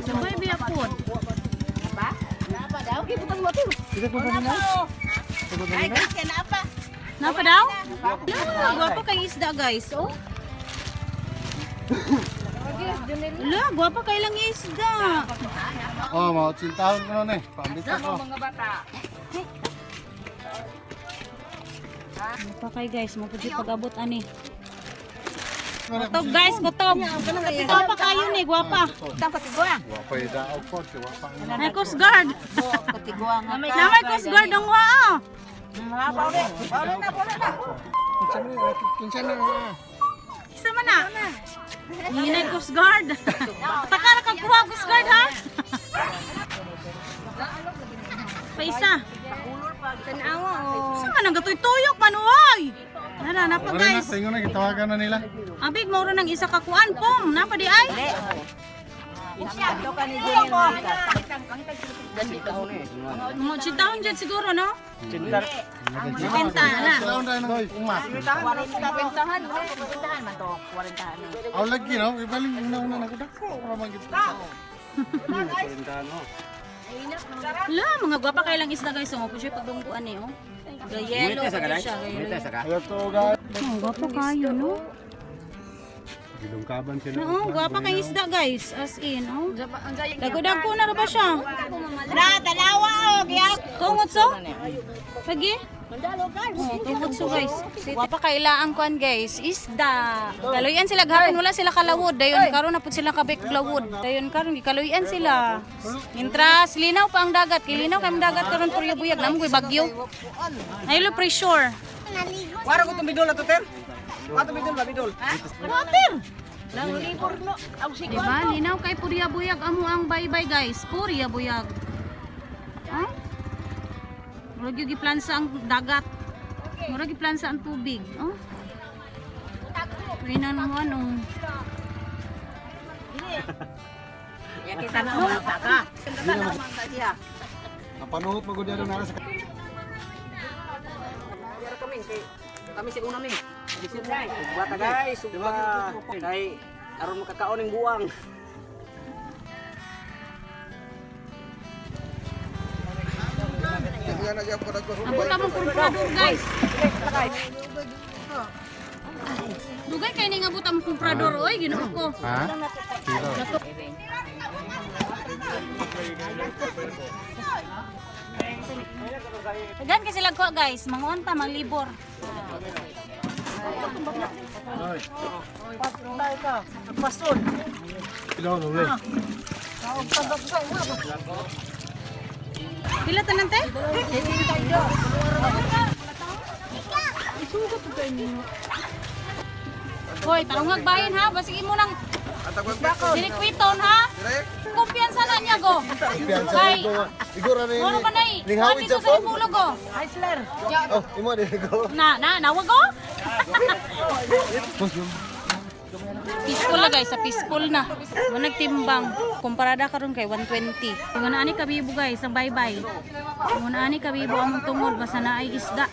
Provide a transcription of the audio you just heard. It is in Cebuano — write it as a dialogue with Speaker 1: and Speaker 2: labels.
Speaker 1: Sabay biya pod.
Speaker 2: Ay, guys, kaya na pa.
Speaker 1: Napa daw? Ala, gwapa kay isda, guys. Oh. Ala, gwapa kay lang isda.
Speaker 3: Oh, mga tsintahon ko nun eh. Paambit ako.
Speaker 1: Gwapa kay, guys, mo pud pag-abot ani. Kutob, guys, kutob. Gwapa kayo ni, gwapa.
Speaker 2: Tang katigwa.
Speaker 3: Wapa yung daog po. Wapa yung
Speaker 1: May Coast Guard.
Speaker 2: Katigwa nga.
Speaker 1: Na may Coast Guard ang waa.
Speaker 2: Pauli. Pauli na, pauli na.
Speaker 3: Kinsa na.
Speaker 1: Isa man na. Hindi na Coast Guard. Taka na kang kuha Coast Guard ha. Paisa.
Speaker 2: Tanawa oh.
Speaker 1: Sa man ang gatoy tuyok man oy. Nana napa
Speaker 3: Wala na,
Speaker 1: guys.
Speaker 3: tingo na, gitawagan na nila.
Speaker 1: Abig mauro ng isa ka kuan pom. Napa di ay?
Speaker 2: Ito ka ni Jenny.
Speaker 1: Mo chitahon jud siguro no? Cinta na.
Speaker 3: Sila na ng uma.
Speaker 2: Kwentahan, kwentahan man to. Kwentahan.
Speaker 3: Aw lagi no, ibaling una-una na ko dako ra man gid.
Speaker 1: La, mga gwapa kay lang isda, guys. Mo pud siya pagdungguan eh oh. Gayelo pa siya. Gayelo.
Speaker 3: Ayaw to guys.
Speaker 1: Oh, gwapa kayo no.
Speaker 3: Gilungkaban sila.
Speaker 1: Oo, gwapa kay isda, guys. As in, oh. Dago-dago na ra ba siya?
Speaker 2: Na, dalawa oh, giyak.
Speaker 1: Tungot so? Pagi? Oh, tungot so, guys. Gwapa kay ilaang kuan, guys. Isda. Kaluyan sila gahapon wala sila kalawod. Dayon karon na pud sila kabek lawod. Dayon karon gikaluyan sila. Mintras linaw pa ang dagat. Kay linaw kay ang dagat karon puryo buyag namo koy bagyo. Ay lo pressure.
Speaker 4: Wara ko itong bidol na to, Ter. Wara itong bidol ba, bidol?
Speaker 1: Water. Diba? Linaw kay purya buyag amo ang bye-bye, guys. Purya buyag. Ha? Murag yung giplansa ang dagat. Murag giplansa ang tubig. Oh. Rinan mo ano.
Speaker 2: Ya kita na mga taka.
Speaker 3: Napanuhot magud na sa
Speaker 4: Wara kami, kay kami sa una mi. Sugba ta guys, sugba. Kay aron makakaon ng buwang.
Speaker 1: Abot among kumprador, guys. Dugay kay ning abot among kumprador oy, Ginoo ko.
Speaker 3: Ha? Kilo.
Speaker 1: Dagan kay sila ko, guys, manguon ta manglibor.
Speaker 3: Kilo no le.
Speaker 1: Pila tanan te? Hoy, tarong bahin ha, basig imo nang Dinikwiton ha. Kumpiyansa na niya go. Kay,
Speaker 3: Igor ra ni.
Speaker 1: muro man ay,
Speaker 3: Linghawid
Speaker 1: dito
Speaker 3: sa
Speaker 1: sa
Speaker 3: phone.
Speaker 1: ipulog go.
Speaker 3: Oh, imo din ko.
Speaker 1: Na, na, nawag go. Peaceful na, guys, sa peaceful na. Mo nagtimbang. Kumparada karon kay 120. Mo na ani kabibo, guys, ang bye-bye. Mo na ani kabibo among tungod basta na ay isda.